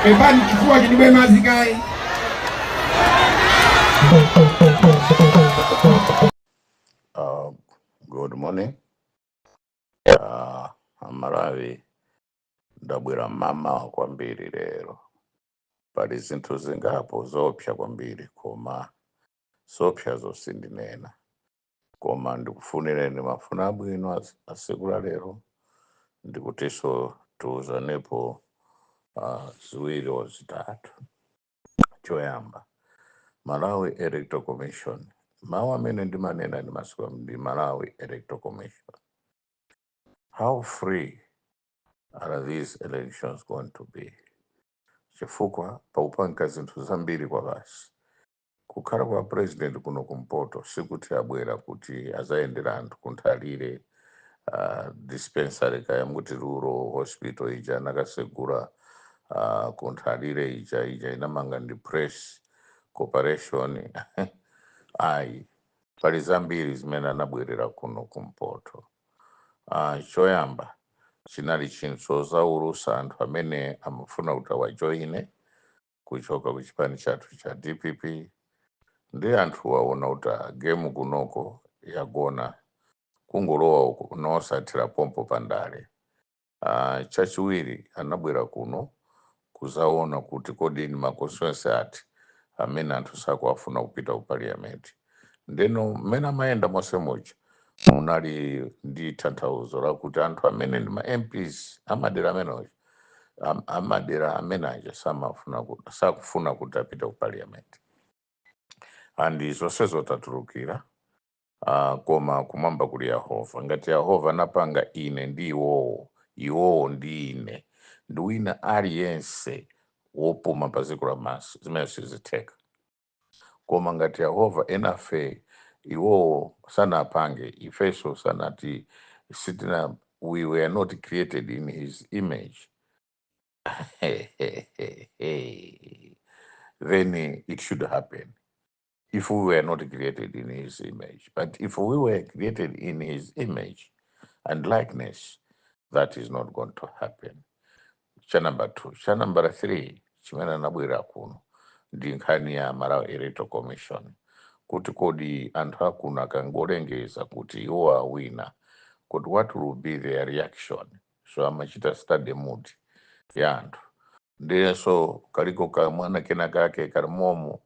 Pepani, chifuwa chilibe madzi kaye. Good morning. Amalawi, ndabwera mamawa kwambiri lero. Pali zinthu zingapo zoopsa kwambiri, koma zoopsazo sindinena. Koma ndikufunireni mafuno abwino a tsiku la lero, ndikutinso tiuzanepo ziwiri o zitatu. Choyamba, Malawi Electoral Commission. Mawu amene ndimanena ndi masiku ndi Malawi Electoral Commission. How free are these elections going to be? Chifukwa pakupanga zinthu zambiri kwa basi. Kukhala kwa president kuno kumpoto sikuti abwera kuti azayendera anthu kunthalire dispensary, kaya mukuti rural hospital ija anakasegura kunthalire ija inamanga ndi Press Corporation. Ayi, pali zambiri zimene anabwerera kuno kumpoto. Choyamba chinali chinthu zaulusa anthu amene amafuna kuti awajoine kuchoka ku chipani chathu cha DPP, ndi anthu waona kuti game kunoko yagona kungolowa uku nosathira pompo pandale. Chachiwiri, anabwera kuno kuzaona kuti kodi ni ma constituency ati amene anthu sakuafuna kupita ku parliament. Ndeno mmene amayenda monse muja munali ndi tanthauzo lakuti anthu amene ndi ma MPs amadera amenewo, amadera amene aja samafuna sakufuna kuti apite ku parliament, and zonsezo tatulukira. Koma kumwamba kuli Yehova. Ngati Yehova anapanga ine ndi iwowo, iwowo ndi ine ndi wina aliyense wopuma pa dziko lapansi, zimene sizitheka. Koma ngati Yehova enafe iwowo sanapange, ifeso sanati sitina, we were not created in his image, then it should happen if we were not created in his image. But if we were created in his image and likeness, that is not going to happen. Cha number two. Cha number three, chimene anabwera kuno ndi nkhani ya Malawi Electoral Commission, kuti kodi anthu akuno akangolengeza kuti iwo awina, kuti what will be their reaction? So amachita study mood ya anthu. Ndiyenso kaliko kamwana kena kake kalimomo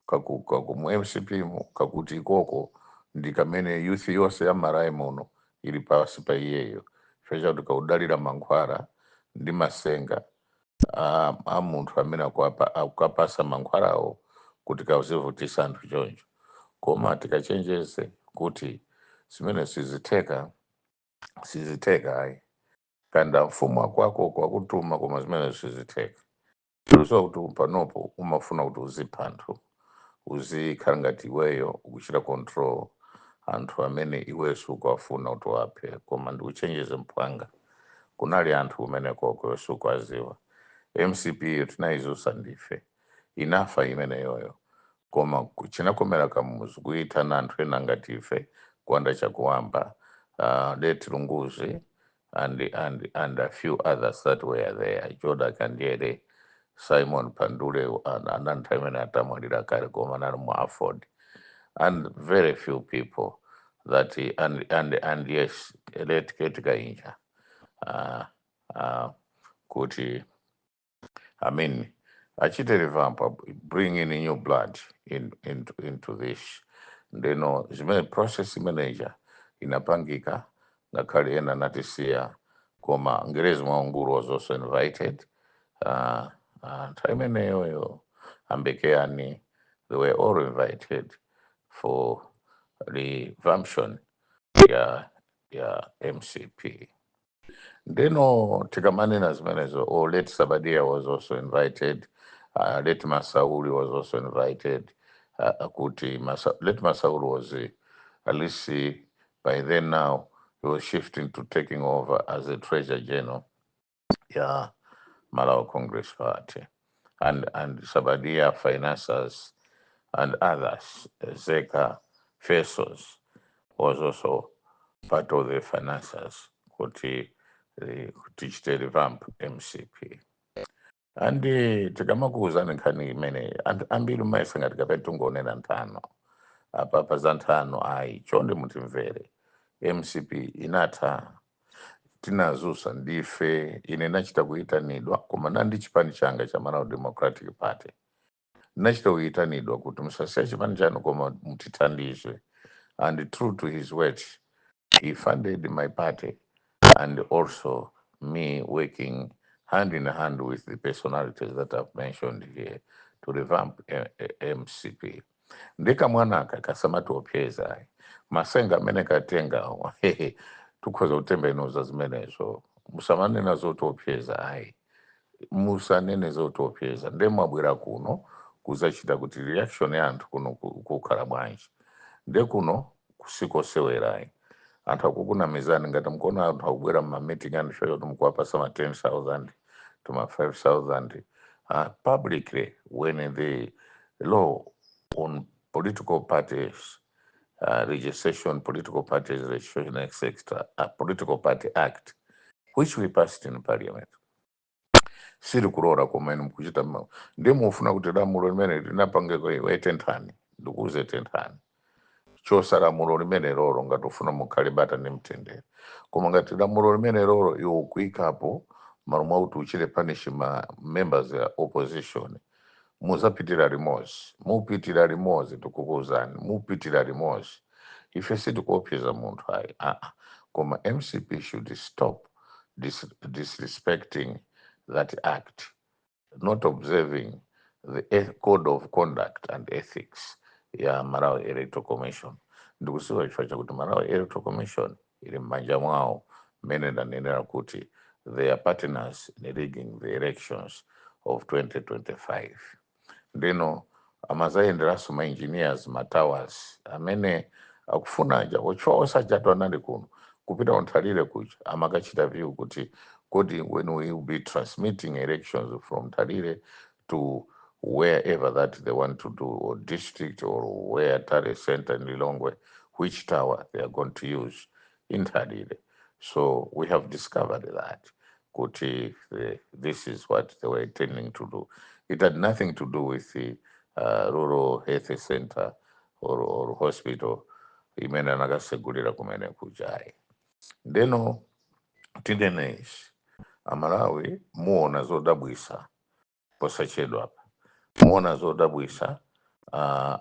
kaku mu MCP mu, kakuti ikoko ndi kamene youth yonse ya Malawi muno ili pasi pa iyeyo, chifukwa chakuti kaudalira mankhwala ndi masenga a munthu amene akukapasa mankhwalawo kuti kazivutisa anthu choncho. Koma tikachenjeze kuti zimene sizitheka, sizitheka ayi. Kanda mfumu akwako kwakutuma, koma zimene sizitheka. Tikudziwa kuti panopo umafuna kuti uzipha anthu, uzikhala ngati iweyo ukuchita control anthu amene iwenso ukuwafuna kuti waphe. Koma ndikuchenjeze mphwanga, kunali anthu kumenekoko iwe sukuwaziwa. MCP iyo tinayizusa ndife, inafa imeneyoyo. Koma chinakomera Kamuzu kuyitana anthu ena ngati ife, Gwanda Chakuamba, Late Lunguzi and a few others that were there, Joda Kandiere, Simon Pandule ananthu amene atamwalira kale koma anali mu AFORD, and very few people that and yes, late Kate Kainja, kuti, I mean, achite revamp, bring in new blood into this. Ndeno zimene process manager inapangika, ngakhale ena natisiya, koma Ngerezi Mwaungulu was also invited. Nthawi imeneyoyo Ambekeani, they were all invited for revamption ya MCP. Ndeno tikamanena zimenezo, oh, late Sabadia was also invited, late Masauli was also invited. Kuti late Masauli was at least by then now he was shifting to taking over as a treasurer general ya Malawi Congress Party, and Sabadia financiers and others, Zeka Fesos was also part of the financiers kuti tichite revamp MCP. And tikamakuwuzani nkhani imene anthu ambiri mumayesa ngati kapena tungonena nthano apapa za nthano. Ayi, chonde mutimvere. MCP inatha, tinazusa ndife. Ine nachita kuyitanidwa, koma nandi chipani changa cha Malawi Democratic Party nachita kuyitanidwa kuti musasiya chipani chanu koma mutithandize. And true to his word, he funded my party and also me working hand in hand with the personalities that I've mentioned here to revamp MCP. Ndikamwanaka kasamatiopyeza ayi. Masenga amene katenga tikhoza kutembenuza zimenezo. Musamanena zotiopyeza ayi, musanene zotiopyeza. Nde mwabwera kuno kuzachita kuti reaction ya anthu kuno kukhala bwanji? Nde kuno kusikosewerayi. Anthu akukunamizani ngati mukuona anthu akubwera muma meeting anu chifukwa choti mukuwapasa ma 10,000 to ma 5000 publicly, when the law on political parties registration, Political Parties Registration, etc., Political Party Act, which we passed in parliament, siri kulora. Koma inu mukuchita ndi mufuna kuti lamulo limene linapangeko iwe tenthani, ndikuuze tenthani, chosa lamulo limene lolo ngati ufuna mukhale bata ndi mtendere. Koma ngati lamulo limene lolo iwe ukuyikapo malo mwakuti uchite punish ma members ya opposition, muzapitira limodzi, mupitira limodzi. Tikukuwuzani, mupitira limodzi. Ife sitikuopseza munthu ayi, aa. Koma MCP should stop disrespecting that act, not observing the code of conduct and ethics ya Malawi Electoral Commission. Ndikusiwa chifukwa chakuti Malawi Electoral Commission ili m'manja mwawo, mmene ndanenera kuti they are partners in rigging the elections of 2025. Ndino amazayenderanso ma engineers, ma towers amene akufuna aja otchwa osachatu anali kuno kupita kuNthalire kuja, amakachita view kuti kodi when we will be transmitting elections from Nthalire to wherever that they want to do, or district or where tally center in Lilongwe, which tower they are going to use in Nthalire. So we have discovered that kuti this is what they were intending to do. It had nothing to do with the rural health center or hospital imene anakasegulira kumene kujayi. Ndeno tinene izi, Amalawi, muona zodabwisa posachedwa apa, muona zodabwisa.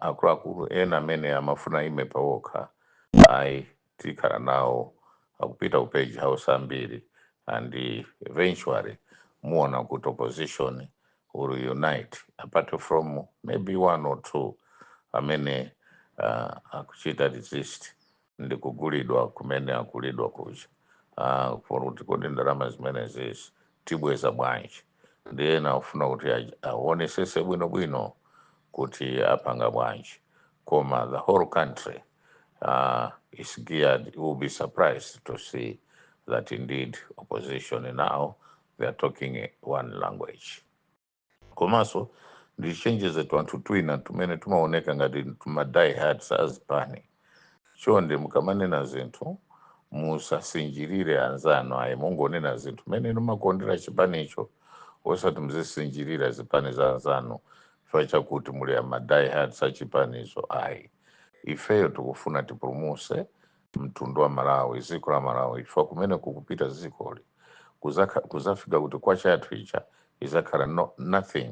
Akuluakulu ena amene amafuna ime pawokha ayi, tikhala nawo akupita ku Page House ambiri, and eventually muona kuti opposition will unite, apart from maybe one or two amene akuchita resist ndi kugulidwa kumene akulidwa kuja, kuti kodi ndalama zimenezi tibweza bwanji? Ndi ena akufuna kuti aonesese bwinobwino kuti apanga bwanji. Koma the whole country is geared. You will be surprised to see that indeed opposition now, they are talking one language. Komanso ndichenjeze twanthu twina tumene tumaoneka ngati tuma diehards azipani. Chonde, mukamanena zinthu musasinjirire anzanu ayi. Mungonena zinthu mmene mumakondera chipanicho, osati muzisinjirira zipani za anzanu chifukwa chakuti muli ama diehards achipanizo ayi. Ifeyo tikufuna tipulumuse mtundu wa Malawi, dziko la Malawi, chifukwa kumene kukupita dzikoli kuzafika kuti kwacha yathu ija izakhala no, nothing.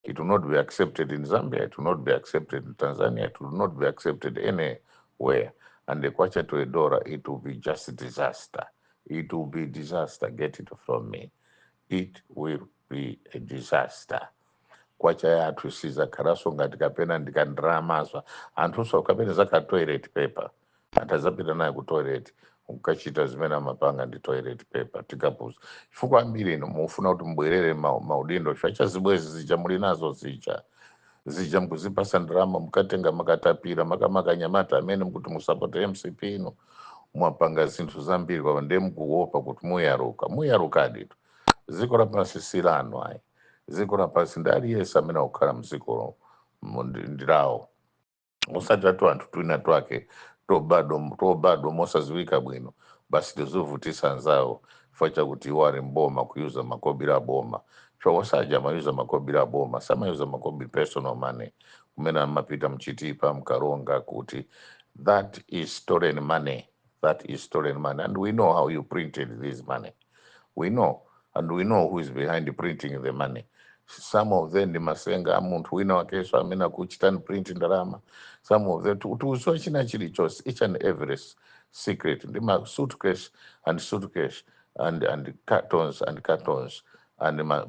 It will not be accepted in Zambia, it will not be accepted in Tanzania, it will not be accepted anywhere. And the kwacha to a dollar, it will be just disaster. It will be disaster. Get it from me, it will be a disaster. Kwacha yathu sizakhalaso ngati kapena ndikandiramazwa anthuso kapena zaka toilet paper. Anthu azapita naye ku toilet kukachita zimene amapanga ndi toilet paper. Tikapuza chifukwa ambiri ino mufuna kuti mubwerere maudindo chifukwa cha zibwezi zija muli nazo zija zija, mukuzipasa ndalama, mukatenga makatapira makamaka anyamata amene mukuti musapote MCP ino. Mwapanga zinthu zambiri kwapa, ndiye mukuopa kuti muyaruka. Muyarukadi tu. Dziko lapansi si lanu ayi. Dziko lapansi ndi aliyense amene akukhala mdziko ndilawo, osati atu anthu twina twake tobadwa tobadwa mosaziwika bwino basi tizivutisa anzawo. Chifukwa chakuti iwo ali mboma kuyuza makobiri aboma, chifukwa osaja amayuza makobiri aboma, samayuza makobiri personal money kumene amapita mchitipa mkaronga kuti that is stolen money. That is stolen money, and we know how you printed this money. We know, and we know who is behind printing the money. Some of them ndi masenga a munthu wina wakenso amene akuchitani print ndalama. Some of them tikudziwa china chilichonse, each and every secret, ndi ma suitcase and suitcase and cartons and cartons and ma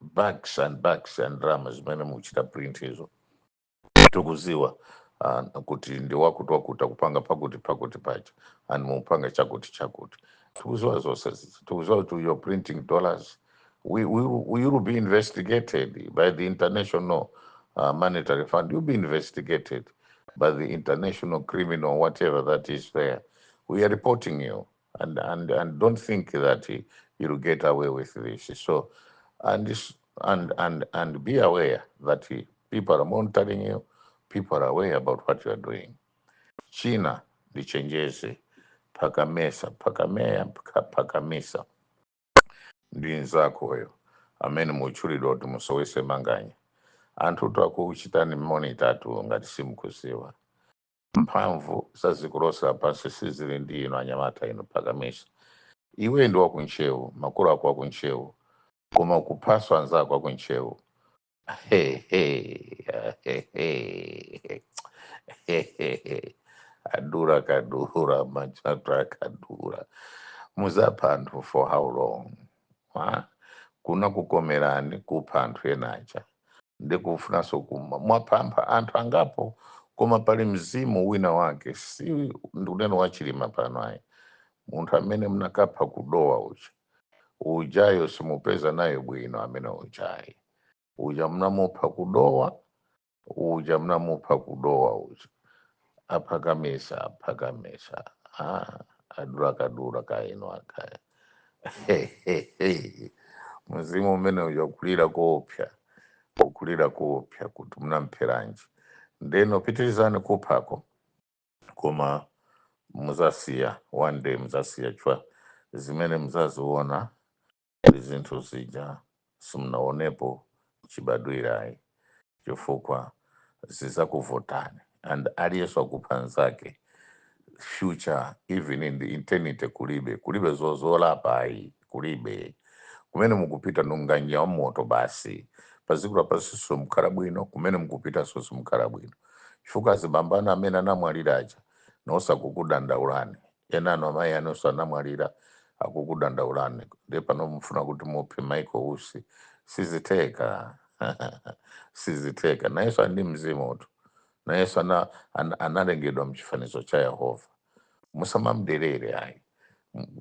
bags and bags and ndalama zimene mukuchita print izo. Tikuziwa kuti ndi wakuti wakuti akupanga pakuti pakuti pacha and mupanga chakuti chakuti. Tikuziwa zonse zizi. Tikuziwa kuti you're printing dollars. We will be investigated by the International Monetary Fund. You'll be investigated by the international criminal, whatever that is there. We are reporting you, and don't think that you'll get away with this. So and this and be aware that people are monitoring you. People are aware about what you are doing. China ndichenjeze phakamisa, phakameya, phakamisa ndi nzakoyo amene mutchulidwa kuti musowese Manganya. Anthu akukuchitani monitor ngati simukuziwa. Mphamvu za dziko lonse lapansi sizili ndi inu anyamata inu phakamisa. Iwe ndi wakuntchewu, makolo ako akuntchewu, koma kuphaswa anzako akuntchewu. Hey, hey, hey, hey, hey, hey. Adura kadura machatra akadura, muzapha anthu for how long? Ha? Kuna kukomerani kupha anthu enacha ndikufunanso kuma mwaphampha anthu angapo, koma pali mzimu wina wake, si ndikunena wachilima pano ayi, munthu amene mnakapha kudowa uja, ujayo simupeza naye bwino amene ujayi, uja mnamupha kudowa, uja mnamupha kudowa uja. Aphakamisa, aphakamisa, ah, adura kadura kaino akaya. Mzimu umene uja kulira koopsa, ukulira koopsa kuti munampheranji. Ndeno pitirizani kuphako, koma muzasiya one day, muzasiya chwa zimene muzaziona ndi zinthu zija simunaonepo chibadwirayi, chifukwa zizakuvotani. And aliyense akupha nzake, future even in the eternity kulibe, kulibe zozolapa ayi, kulibe. Kumene mukupita nunganja wa moto basi. Paziko lapansi simukhala bwino, kumene mukupita so simukhala bwino, chifukwa azibambano amene anamwalira aja nosakukudandaulani, enano amayi anonso anamwalira akukudandaulani. Ndi pano mufuna kuti muphe Michael Usi, sizitheka, sizitheka. Nayenso andi mzimutu, nayenso analengedwa mchifanizo cha Yehova. Musamamderere ayi.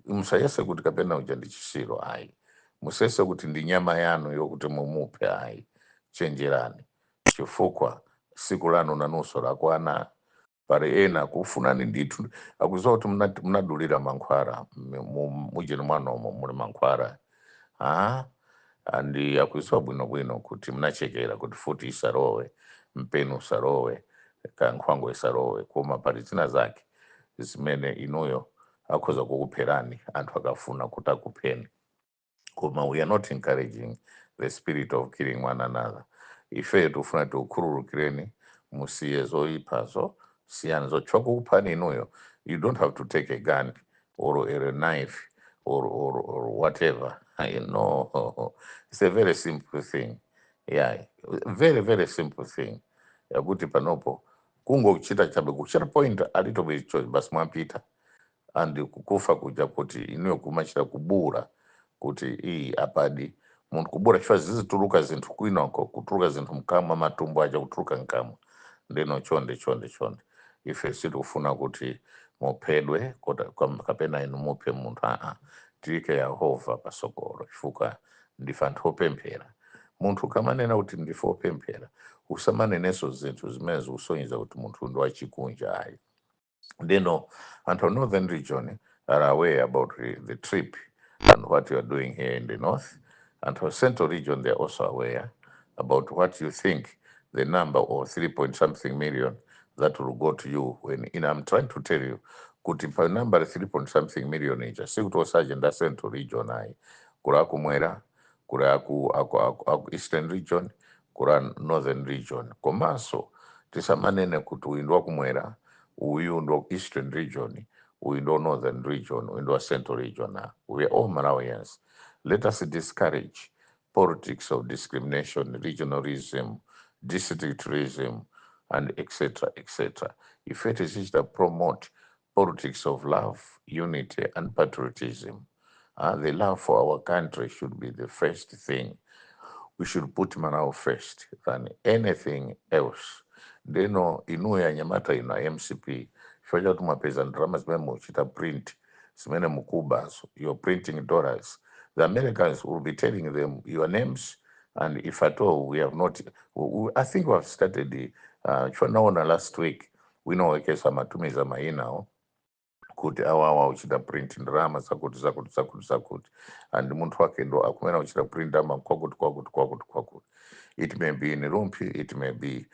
Musayese kuti kapena uja ndi chisiro ayi, musayese kuti ndi nyama yanu yokuti mumuphe ayi. Chenjerani, chifukwa siku lanu nanunso lakwana. Pali ena kufunani ndithu, akuziwa kuti munadulira mankhwala mujeni mwanomo muli mankhwala, ah? Andi akuziwa bwinobwino kuti munachekera kuti futi isarowe, mpeni usarowe, kankhwango isarowe, koma pali zina zake zimene inuyo akhoza kukupherani anthu akafuna kuti akupheni. Koma we are not encouraging the spirit of killing one another. Ife tikufuna tikukhululukireni, musiye zoyipazo, siyani zochwa kukuphani inuyo. You don't have to take a gun or a knife or whatever. I know it's a very simple thing, yeah, very very simple thing yakuti panopo kungochita chabe kuchita point a little bit choice basi, mwapita. And kukufa kuja kuti inuyo kumachita kubura kuti iyi apadi munthu kubura, chifukwa zizituluka zinthu kwinoko, kutuluka zinthu mkamwa, matumbo aja kutuluka mkamwa. Ndeno chonde chonde chonde, ife sitikufuna kuti muphedwe kapena inu muphe munthu aa. Tiyike Yehova pasogolo, chifukwa ndife anthu opemphera. Munthu ukamanena kuti ndife opemphera, usamanenenso zinthu zimene zikusonyeza kuti munthu ndi wachikunja ayi. Ndeno anthu a Northern Region are aware about the trip and what you are doing here in the north. And for Central Region, they're also aware about what you think, the number of 3 point something million that will go to you. When in, I'm trying to tell you, Kuti pa number 3 point something million ija, sikuti osaje nda Central Region ayi. Kuli akumwera, kuli aku Eastern Region, kuli a Northern Region. Komanso tisamanene kuti uyu ndi wakumwera, uyu ndi wa Eastern Region, uyu ndi wa Northern Region, uyu ndi wa Central Region. Ah, we are all Malawians. Let us discourage politics of discrimination, regionalism, districtrism and etc etc. Ife tizichita promote politics of love, unity and patriotism. The love for our country should be the first thing. We should put Malawi first than anything else. Ndeno inuyo anyamata ino a MCP, chifukwa chakuti mwapeza ndalama zimene muchita print, zimene mukubazo, you're printing dollars. The Americans will be telling them your names, and if at all we have not, I think we have started the chifukwa last week winowekesa matumiza mayinawo kuti awawa uchita print ndalama zakuti zakuti zakuti zakuti, and munthu wake ndo akumene uchita print ndalama kwakuti kwakuti kwakuti kwakuti. It may be in Rumphi, it may be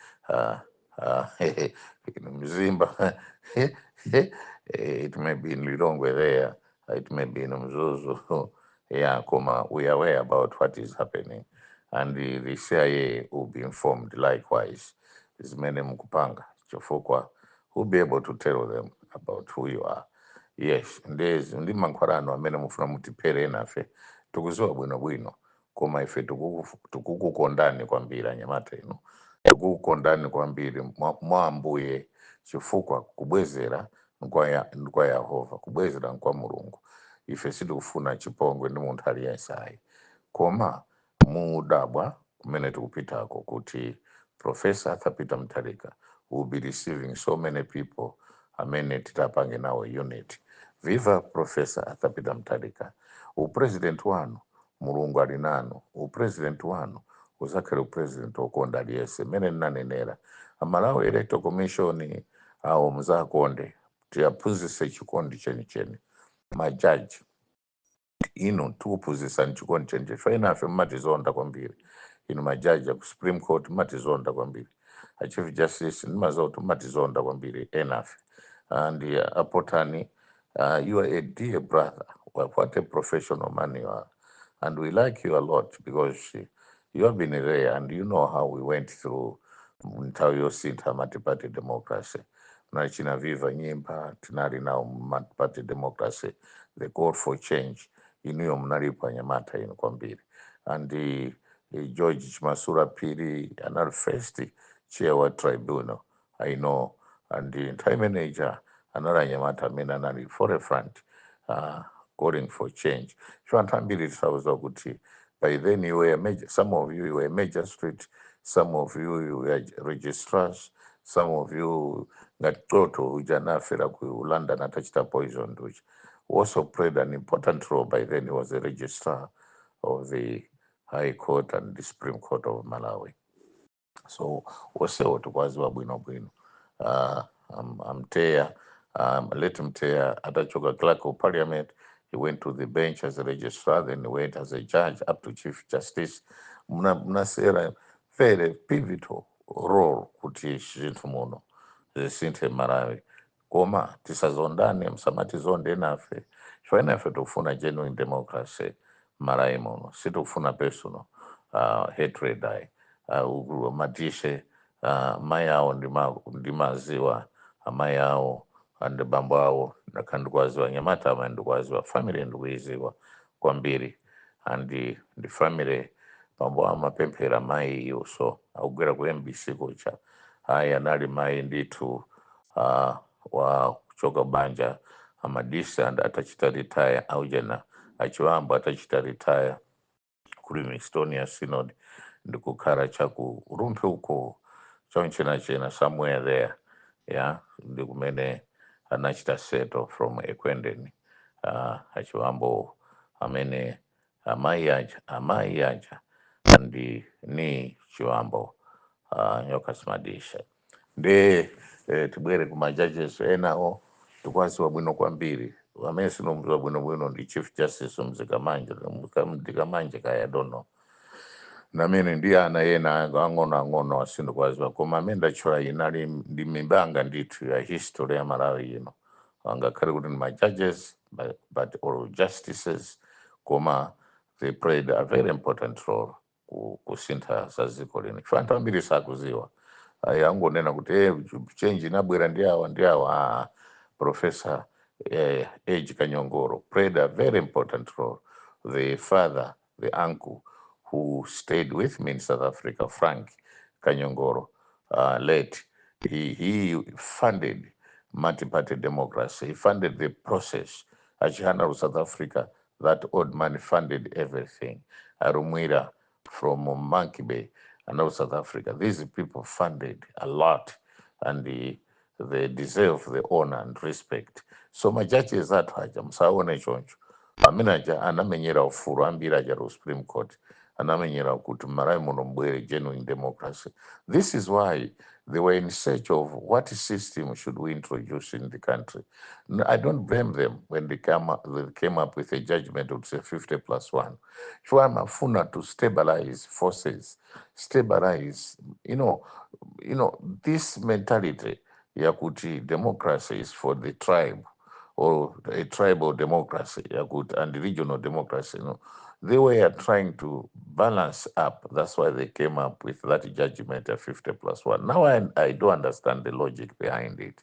in Mzimba, it may be in Lilongwe there, it may be in Mzuzu. Yeah, koma we are aware about what is happening, and the CIA will be informed likewise zimene mukupanga, chifukwa will be able to tell them about who you are. Yes, ndezi ndi mankhwala anu amene mufuna mutiphere enafe tikuziwa bwinobwino, koma ife tikukukondani kwambiri anyamata inu, tikukukondani kwambiri mwa Ambuye, chifukwa kubwezera nkwa Yehova, kubwezera nkwa Mulungu. Ife sitikufuna chipongwe ndi munthu aliyense ayi, koma mudabwa kumene tikupitako kuti Professor Arthur Peter Mutharika will be receiving so many people amene titapange nawo unit. Viva Professor Arthur Peter Mutharika! Upresident wanu, Mulungu ali nanu. Upresident wanu uzakhale upresident wokonda aliyense. Mmene ndinanenera, Amalawi Electoral Commission awo muzakonde, tiyaphunzitse chikondi chenicheni. Majaji ino tikuphunzitsani chikondi chenicheni. Fainafe mmatizonda kwambiri inu majaji aku Supreme Court, mmatizonda kwambiri. A Chief Justice, ndimaziwa kuti mmatizonda kwambiri enafe. And apotani, you are a dear brother. Well, what a professional man you are, and we like you a lot because you have been there and you know how we went through nthawi yosintha multi-party democracy. Nachina Viva Nyimba tinali nawo multi-party democracy, the call for change. Inuyo munalipo anyamata inu kwambiri. And George Chimasura Phiri anali first chair wa tribunal, I know, and the nthawi manager anali anyamata amene anali forefront calling for change. So anthu ambiri tisauza kuti by then you were major, some of you, you were magistrate, some of you, you were registrars, some of you ngati Toto uja anafera ku London atachita poison uja also played an important role. By then he was a registrar of the High Court and the Supreme Court of Malawi. So onsewo tikwaziwa bwinobwino. Amteya, late Mteya atachoka clerk of parliament, he went to the bench as a registrar, then he went as a judge up to Chief Justice. Munasera very pivotal role kuti zinthu muno zisinthe Malawi. Koma tisazondane, msamatizonde nafe, chifukwa inafe tikufuna genuine democracy Malawi muno, sitikufuna personal hatred ayi. Matishe mayi awo ndimaziwa amayi awo and bambo awo ndakhala ndikuwaziwa. Nyamata amayi ndikuwaziwa, family ndikuiziwa kwambiri, and ndi family bambo amapemphera, mayi iyo so akugwera ku MBC kucha. Ayi, anali mayi ndithu wa kuchoka banja amadisa, and atachita retire aujena achiwambo, atachita retire ku Livingstonia Synod ndikukhala chaku Rumphi uko, chaunchenachena somewhere there. Yeah, ndi kumene anachita settle from Ekwendeni. Achiwambo amene amayi aja ndi ni Chiwambo, Nyoka Simadisha. Ndi tibwere kuma judges enawo, tikwaziwa bwino kwambiri. Amene sinomziwa bwinobwino ndi Chief Justice Mzikamanje, Mzikamanje kaya, I don't know, namene ndi ana ena ang'ono ang'ono asindikwaziwa, koma amene ndatchula inali ndi mibanga ndithu ya history ya Malawi ino. Angakhale kuti ndi ma judges, but or justices, koma they played a very important role kusintha za dziko lino, chifukwa anthu ambiri sakuziwa. Ayi, angonena kuti change inabwera ndi awa ndi awa. Ah, Professor Age Kanyongoro played a very important role. The father, the uncle who stayed with me in South Africa, Frank Kanyongoro, late, he funded multi-party democracy. He funded the process. A Chihana of South Africa, that old man funded everything. Arumwira from Monkey Bay and of South Africa. These people funded a lot, and they deserve the honor and respect. So ma judges athu aja musaone choncho. Amene aja anamenyera ufulu ambiri aja ku Supreme Court, anamenyera kuti Malawi muno mbwere genuine democracy. This is why they were in search of what system should we introduce in the country. I don't blame them when they came up with a judgment of, say, 50 plus 1. Chifukwa amafuna to stabilize forces, stabilize, this mentality yakuti democracy is for the tribe or a tribal democracy yakuti and regional democracy. They were trying to balance up. That's why they came up with that judgment of 50 plus 1. Now I do understand the logic behind it.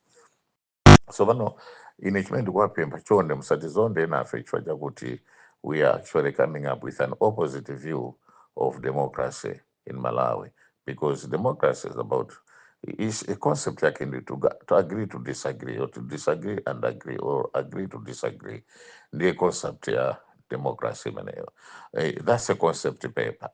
So pano ine chimene ndikuwapempha, chonde musatizonde nafe chifukwa chakuti we are actually coming up with an opposite view of democracy in Malawi, because democracy is about, is a concept yake ndi to agree to disagree, or to disagree and agree, or agree to disagree. Ndiye concept ya democracy imeneyo. That's a concept paper.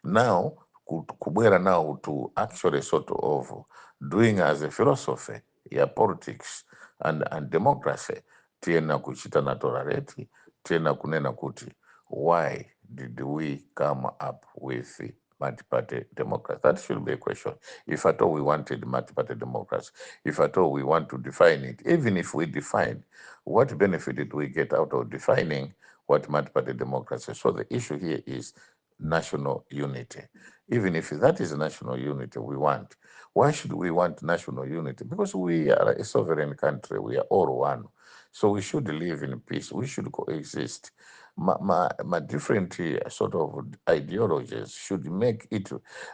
Now kubwera now to actually sort of doing as a philosophy ya politics and democracy, tiyena kuchita na tolerate, tiyena kunena kuti why did we come up with multi-party democracy? That should be a question. If at all we wanted multi-party democracy, if at all we want to define it, even if we define, what benefit did we get out of defining what multi-party democracy? So the issue here is national unity. Even if that is national unity we want, why should we want national unity? Because we are a sovereign country, we are all one. So we should live in peace, we should coexist. My different sort of ideologies should make it,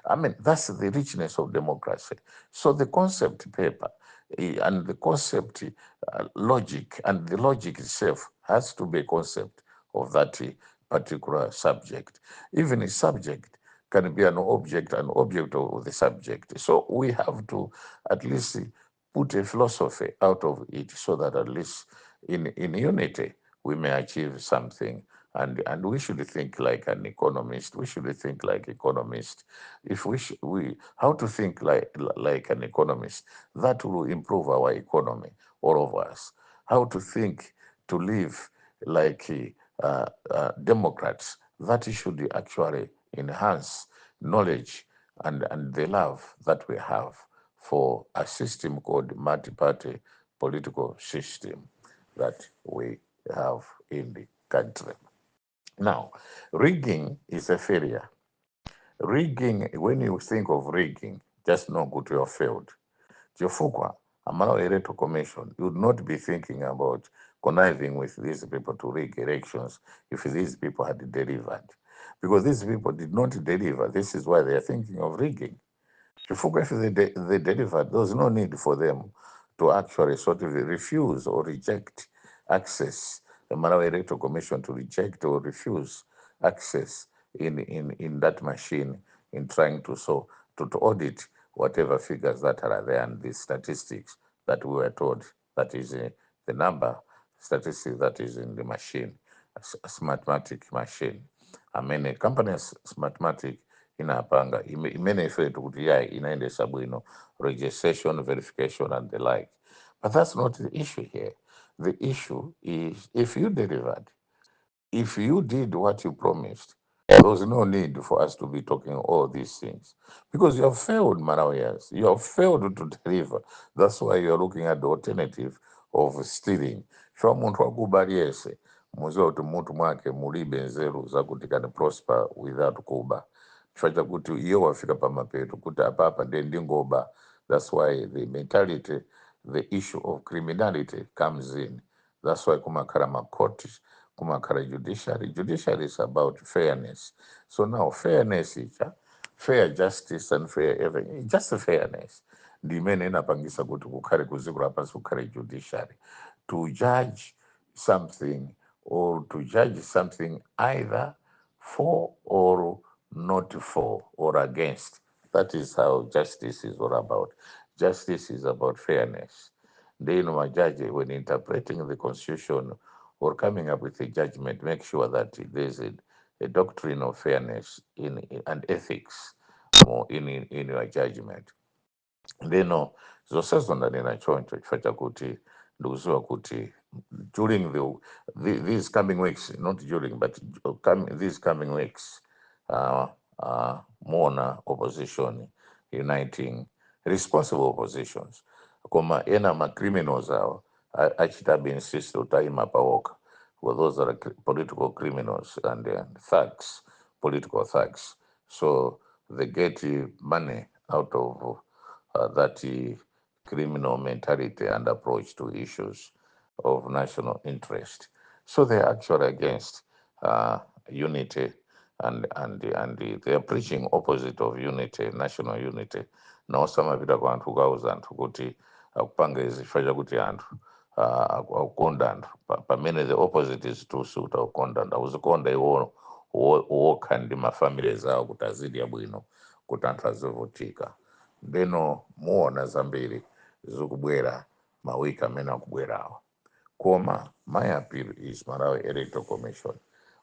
I mean, that's the richness of democracy. So the concept paper and the concept logic and the logic itself has to be a concept of that particular subject. Even a subject can be an object of the subject. So we have to at least put a philosophy out of it so that at least in unity we may achieve something. And we should think like an economist. We should think like economist. If we, we how to think like an economist, that will improve our economy, all of us. How to think to live like Democrats, that should actually enhance knowledge and the love that we have for a system called multi-party political system that we have in the country. Now, rigging is a failure. Rigging, when you think of rigging, just know good you have failed. Chifukwa, a Malawi Electoral Commission, you would not be thinking about conniving with these people to rig elections if these people had delivered. Because these people did not deliver. This is why they are thinking of rigging. Chifukwa if they delivered, there was no need for them to actually sort of refuse or reject access, the Malawi Electoral Commission to reject or refuse access in that machine in trying to audit whatever figures that are there and the statistics that we were told that is the number statistic that is in the machine, a Smartmatic machine. I mean, a company Smartmatic inapanga imene ife tikuti yayi inaendesa bwino registration, verification and the like. But that's not the issue here. The issue is, if you delivered, if you did what you promised, there was no need for us to be talking all these things, because you have failed, Malawians. You have failed to deliver. That's why you are looking at the alternative of stealing. Chifukwa munthu wakuba aliyese muziwa kuti mutu mwake mulibe nzeru zakuti can prosper without kuba, chifukwa chakuti iye wafika pamapeto kuti apapa ndiye ndingoba. That's why the mentality the issue of criminality comes in. That's why kumakhala makhoti, kumakhala judiciary. Judiciary is about fairness. So now fairness ija, fair justice and fair everything, just fairness ndi imene inapangisa kuti kukhale kuziko lapansi kukhale judiciary to judge something or to judge something either for or not for or against. That is how justice is all about. Justice is about fairness. Ndino majaji, when interpreting the constitution or coming up with a judgment, make sure that there's a doctrine of fairness in and ethics more in your judgment. Ndino zonsezo ndanena choncho chifukwa chakuti ndikuziwa kuti during these coming weeks, not during but these coming weeks, muona opposition uniting, responsible oppositions, koma ena ma criminals awo achitabe insist kuti ayima paokha. Well, those are political criminals and thugs, political thugs. So they get money out of that criminal mentality and approach to issues of national interest. So they're actually against unity and they are preaching opposite of unity, national unity. Nawo samapita ku anthu kukauza anthu kuti akupanga izi chifukwa chakuti anthu akukonda anthu. Pamene the opposite is true, sikuti akukonda anthu, akuzikonda iwo wokha ndi mafamilies awo kuti azidya bwino, kuti anthu azivutika. Ndeno muona zambiri zikubwera mawiki amene akubwerawo. Koma my appeal is Malawi Electoral Commission.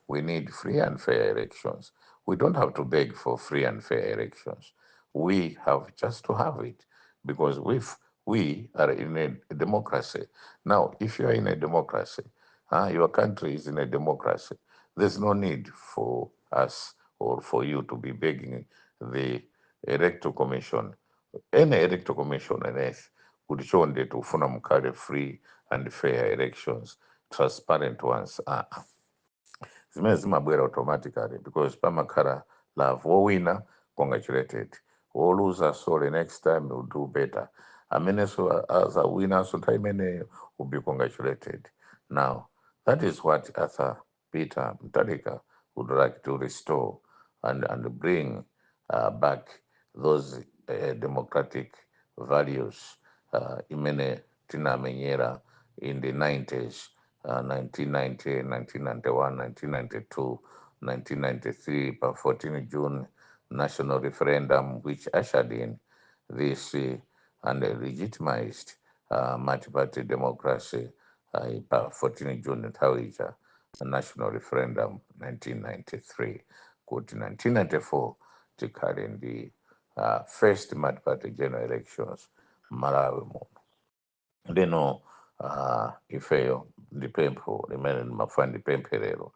We need free and fair elections. We don't have to beg for free and fair elections. We have just to have it because we are in a democracy. Now, if you are in a democracy, your country is in a democracy, there's no need for us or for you to be begging the Electoral Commission, any electoral commission on earth, kuti chonde tikufuna mukhale free and fair elections, transparent ones. Ah, ah. Zimene zimabwera automatically because pamakhala love. Wowina, congratulated; woluza, sorry, next time you'll do better. Amenenso azawinanso nthawi imeneyo will be congratulated. Now that is what Arthur Peter Mutharika would like to restore and bring back those democratic values imene tinamenyera in the 90s, 1990, 1991, 1992, 1993, pa 14 June national referendum, which ushered in this and legitimized multi-party democracy pa 14 June nthawi ija, national referendum 1993, kuti 1994 tikhale ndi first multi-party general elections Malawi muno. Ndino ifeyo ndi pempho limene ndimafuna ndipemphe lero.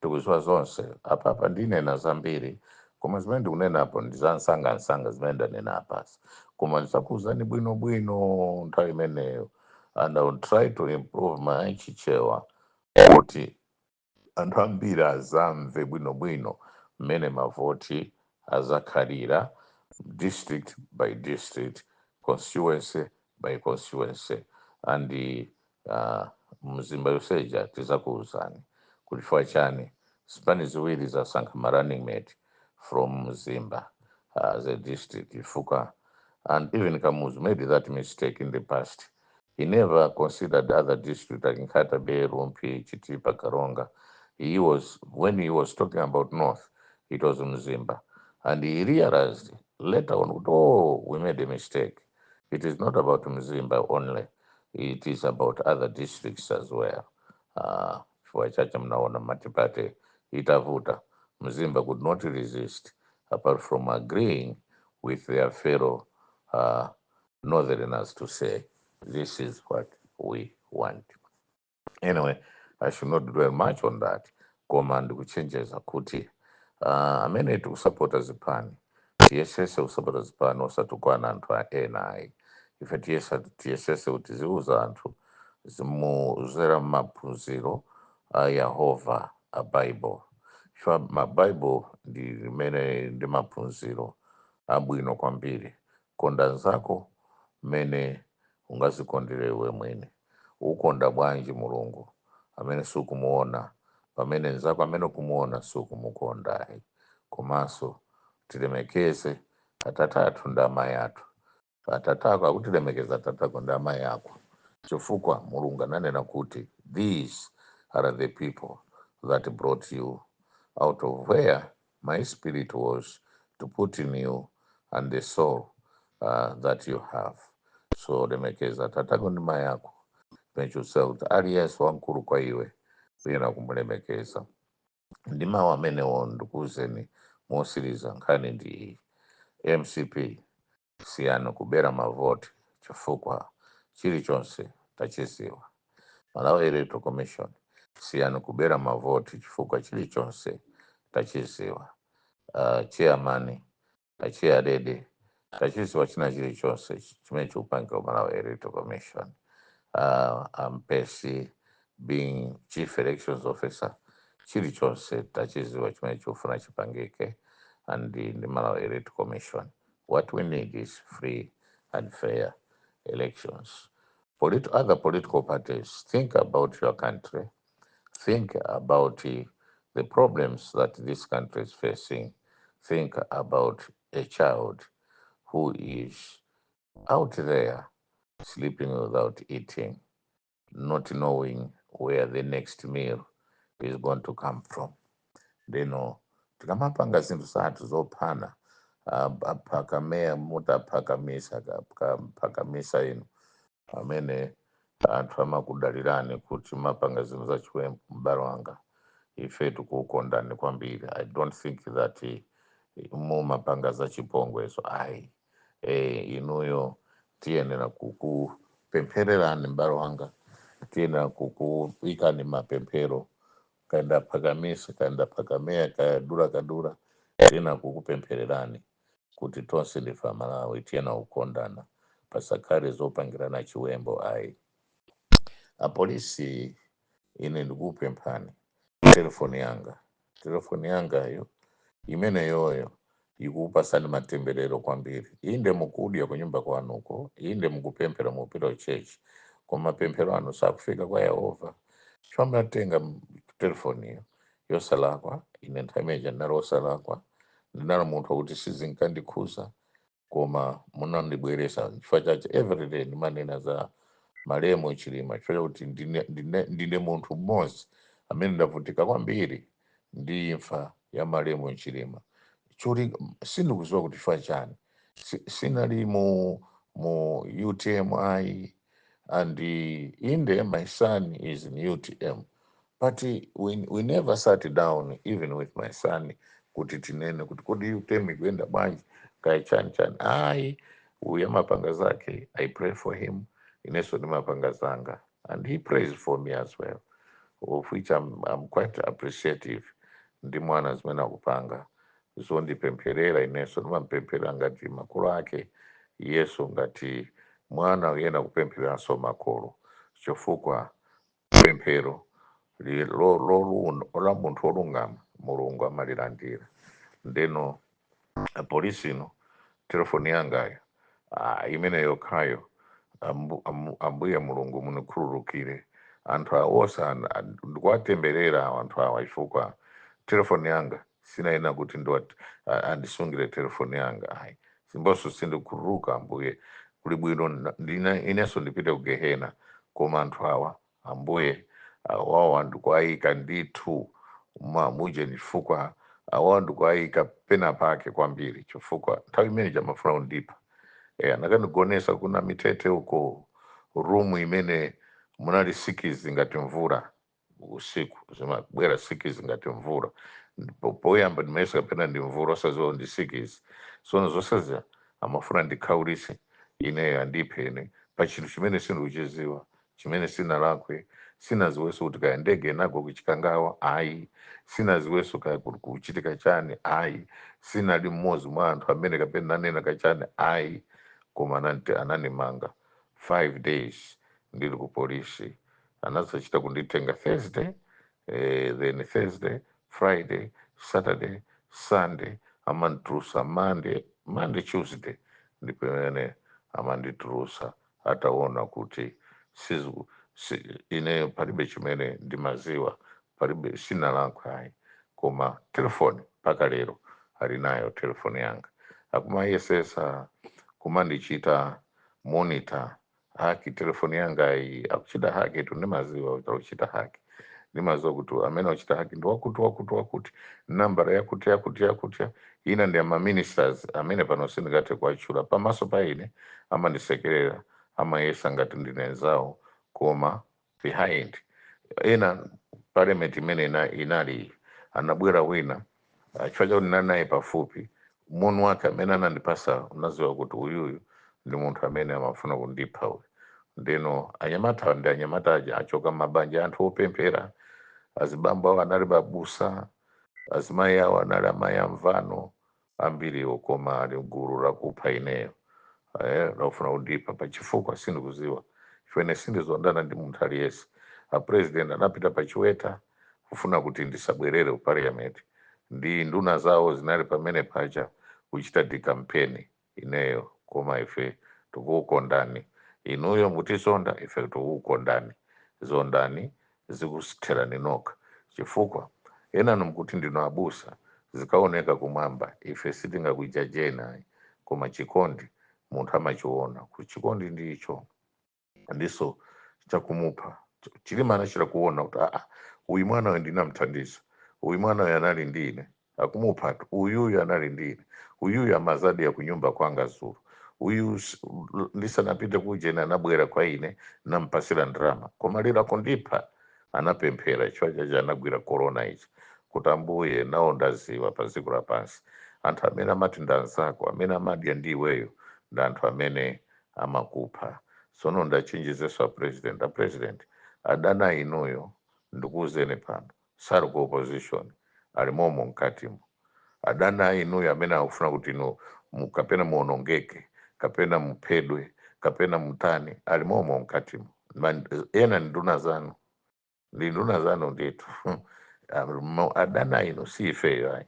Tikuziwa zonse apapa, ndinena zambiri, koma zimene ndikunenapo ndi za msangamsanga zimene ndanena apasi, koma ndizakuwuzani bwinobwino nthawi imeneyo, and I will try to improve my Chichewa kuti anthu ambiri azamve bwinobwino mmene mavoti azakhalira, district by district, constituency by constituency, and Mzimba yoseja tizakuwuzani kuti chifukwa chani zipani ziwiri zasankha ma running mate from Mzimba as a district, chifukwa and even Kamuzu made that mistake in the past. He never considered other districts like Nkhata Bay, Rumphi, Chitipa, Karonga. He was when he was talking about North, it was Mzimba. And he realized later on, oh, we made a mistake. It is not about Mzimba only. It is about other districts as well. Chifukwa chache mnaona multiparty itavuta. Mzimba could not resist apart from agreeing with their fellow northerners to say, this is what we want. Anyway, I should not dwell much on that. Koma ndikuchenjeza kuti amene tikusapota zipani, tiyesese kusapota zipani, osatukwana anthu ena ayi. Ife tiyesese kuti tiziuza anthu zimuzera m'maphunziro a Yehova a Bible, chifukwa ma Bible ndi limene ndi maphunziro abwino kwambiri. Konda nzako mmene Ungazikondere iwe mwini. Ukonda bwanji Mulungu amene sukumuona, pamene nzako amene ukumuona sukumukondayi? Komanso tilemekeze atate athu ndi amayi athu. Atate ako akutilemekeza atate ako ndi amayi ako, chifukwa Mulungu ananena kuti these are the people that brought you out of where my spirit was to put in you and the soul that you have. So lemekeza atate ako ndi mayi ako. Pechusa kuti aliyense wamkulu kwa iwe uyenera kumulemekeza. Ndi mawu amenewo ndikuwuzeni mosiriza, nkhani ndi iyi: MCP, siyani kubera mavoti, chifukwa chilichonse tachiziwa. Malawi Electoral Commission, siyani kubera mavoti, chifukwa chilichonse tachiziwa. Chairman achiyadede, tachiziwa china chilichonse chimene chikupangika ku Malawi Electoral Commission. Ampesi being chief elections officer, chilichonse tachiziwa chimene chikufuna chipangike and the Malawi Electoral Commission. What we need is free and fair elections. Other political parties, think about your country. Think about the problems that this country is facing. Think about a child who is out there sleeping without eating, not knowing where the next meal is going to come from. Ndino tikamapanga zinthu zathu zophana, aphakamea mutaphakamisa phakamisa inu amene anthu amakudalirani kuti mapanga zinthu zachiwembu, m'bale wanga, ife tikukondani kwambiri. I don't think that mumapanga zachipongwezo ayi. Inuyo tiyenera kukupemphererani, m'bale wanga, tiyenera kukuyikani mapemphero. Kaenda phakamisa, kaenda phakamea, kayadura kadura, tiyenera kukupemphererani kuti tonse ndife Amalawi, tiyenera kukondana, pasakhale zopangirana chiwembo ayi. Apolisi, ine ndikupemphani, telefoni yanga, telefoni yangayo imene yoyo ikupasani matemberero kwambiri. Inde mukudya kunyumba kwanuko, inde mukupemphera, mupita ku church, koma mapemphero anu sakufika kwa Yehova. Chamatenga telefoni iyo yosalakwa. Ine nthawi imeneja ndinali osalakwa, ndinali munthu wakuti sizinkandikhuza, koma munandibweresa chifukwa chache everyday ndimanena za malemu Chilima, chifukwa chakuti ndine munthu mmodzi amene ndavutika kwambiri ndi imfa ya malemu Chilima. Choti sindikuziwa kuti chifukwa chani. Sinali mu UTM ayi, and inde my son is in UTM, but we never sat down even with my son kuti tinene kuti kodi UTM ikuyenda bwanji, kaya chani chani ayi. Uyu amapanga zake. I pray for him, inenso ndimapanga zanga, and he prays for me as well, of which I'm quite appreciative. Ndi mwana zimene akupanga zondipempherera, inenso ndimampempherera ngati makolo ake, iyeso ngati mwana uyena kupemphereranso makolo, chifukwa pemphero la munthu wolungama Mulungu amalilandira. Ndeno apolisi ino, telefoni yangayo, imene yokhayo, Ambuye Mulungu munikhululukire. Anthu awosa ndikuwatemberera anthu awa, chifukwa telefoni yanga sinaina kuti andisungire telefoni yanga ayi. Simbonso sindikhululuka. Ambuye, kuli bwino inenso ndipite ku gehena, koma anthu awa, Ambuye, awawa ndikuayika ndithu muje, chifukwa awawa ndikuayika pena pake kwambiri, chifukwa nthawi imene chamafuna kundipha anakandigonesa kuna mitete uko, room imene munali sikizi ngati mvura usiku, zimabwera sikizi ngati mvura. Ndipo poyamba ndimayesa kapena ndi mvura, osaziwa ndi sikizi. Sono zonsezi amafuna ndikhawulise ineyo, andiphe ine pa chinthu chimene sindikuchiziwa, chimene sinalakwe. Sinaziwenso kuti kaya ndege inagwa kuChikangawa ayi, sinaziwenso kaya kuli kuchitika chani ayi, sinali mmodzi mwa anthu amene kapena nanena kachani ayi, koma anandimanga 5 days ndili ku polisi. Anazachita kunditenga Thursday, then Thursday, Friday, Saturday, Sunday, amanditulusa Monday, Tuesday ndipo imene amanditulusa. Ataona kuti sizu si, ineyo palibe chimene ndimaziwa, palibe, sinalakwa ayi, koma telefoni mpaka lero ali nayo telefoni yanga, akumayesesa kumandichita monitor, hack telefoni yanga iyi. Akuchita hack tu, ndimaziwa kuti akuchita hack. Ndimaziwa kuti amene akuchita hack ndi wakuti, wakuti, wakuti, nambara yakuti, yakuti, yakuti. Ina ndi ama ministers amene pano sindingathe kuwatchula pamaso pa ine. Amandisekerera, amayesa ngati ndine nzawo, koma behind ena parliament imene inali, anabwera wina, chifukwa chakuti ndinali naye pafupi, moni wake amene anandipasa unaziwa kuti uyuyu ndi munthu amene amafuna kundipha uyu. Ndino anyamata ndi anyamata aja achoka mabanja anthu opemphera. Azibambo awo anali babusa, azimayi awo anali amayi amvano ambiriwo, koma ali gulu lakupha ineyo, lakufuna kundipha pachifukwa sindikuziwa. Chifukwa sindizondana ndi munthu aliyense. A president anapita pachiweta kufuna kuti ndisabwerere ku parliament, ndi nduna zawo zinali pamene paja kuchita decampaign ineyo. Koma ife tikukondani inuyo, mutizonda, ife tikukondani. Zondani, zikusitherani nokha, chifukwa enanu mkuti ndinu abusa, zikaoneka kumwamba. Ife sitingakujajeni ayi, koma chikondi munthu amachiona kuti chikondi ndicho ndiso chakumupha. Chilima anachita kuona kuti aa, uyu mwana uyu ndinamthandiza, uyu mwana uyu anali ndine, akumupha uyuyu anali ndine, uyuyu amazadi ya kunyumba kwanga zulu, uyu ndisanapite kujena anabwera kwa ine, nampasira ndrama, koma lero akundipha. Anapemphera chifukwa chache anagwira korona ichi kuti, "Ambuye, nawo ndaziwa pa dziko lapansi anthu amene amati ndanzako, amene amadya ndi iweyo, ndi anthu amene amakupha." Tsono ndachenjezeso a president. A president, adana inuyo, ndikuwuzeni pano, sali ku opposition, ali momo mkatimo. Adana inuyo amene akufuna kuti inu kapena muonongeke, kapena muphedwe, kapena mutani, ali momo mkatimo. Ena ndi nduna zanu, ndi nduna zanu ndithu. Adana inu si ifeyo ayi,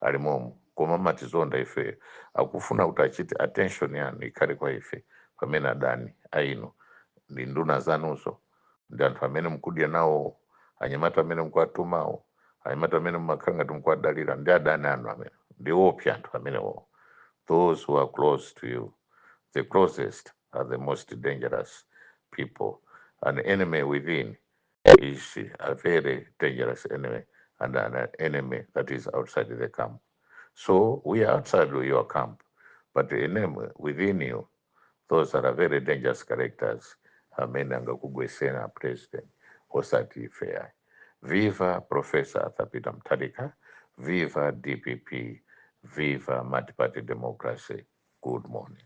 ali momo, koma amatizonda ifeyo. Akufuna kuti achite attention yanu ikhale kwa ife, pamene adani ainu ndi nduna zanuzo, ndi anthu amene mukudya nawo, anyamata amene mukuwatumawo, anyamata amene mumakhala ngati mukuwadalira, ndi adani anu amene ndi opsa anthu amenewo. Those who are close to you, the closest, are the most dangerous people. An enemy within is a very dangerous enemy, and an enemy that is outside the camp. So we are outside your camp, but the enemy within you, those are very dangerous characters amene angakugwesena, president, osati ife ayi. Viva Professor Arthur Peter Mutharika! Viva DPP! Viva multi-party democracy! Good morning.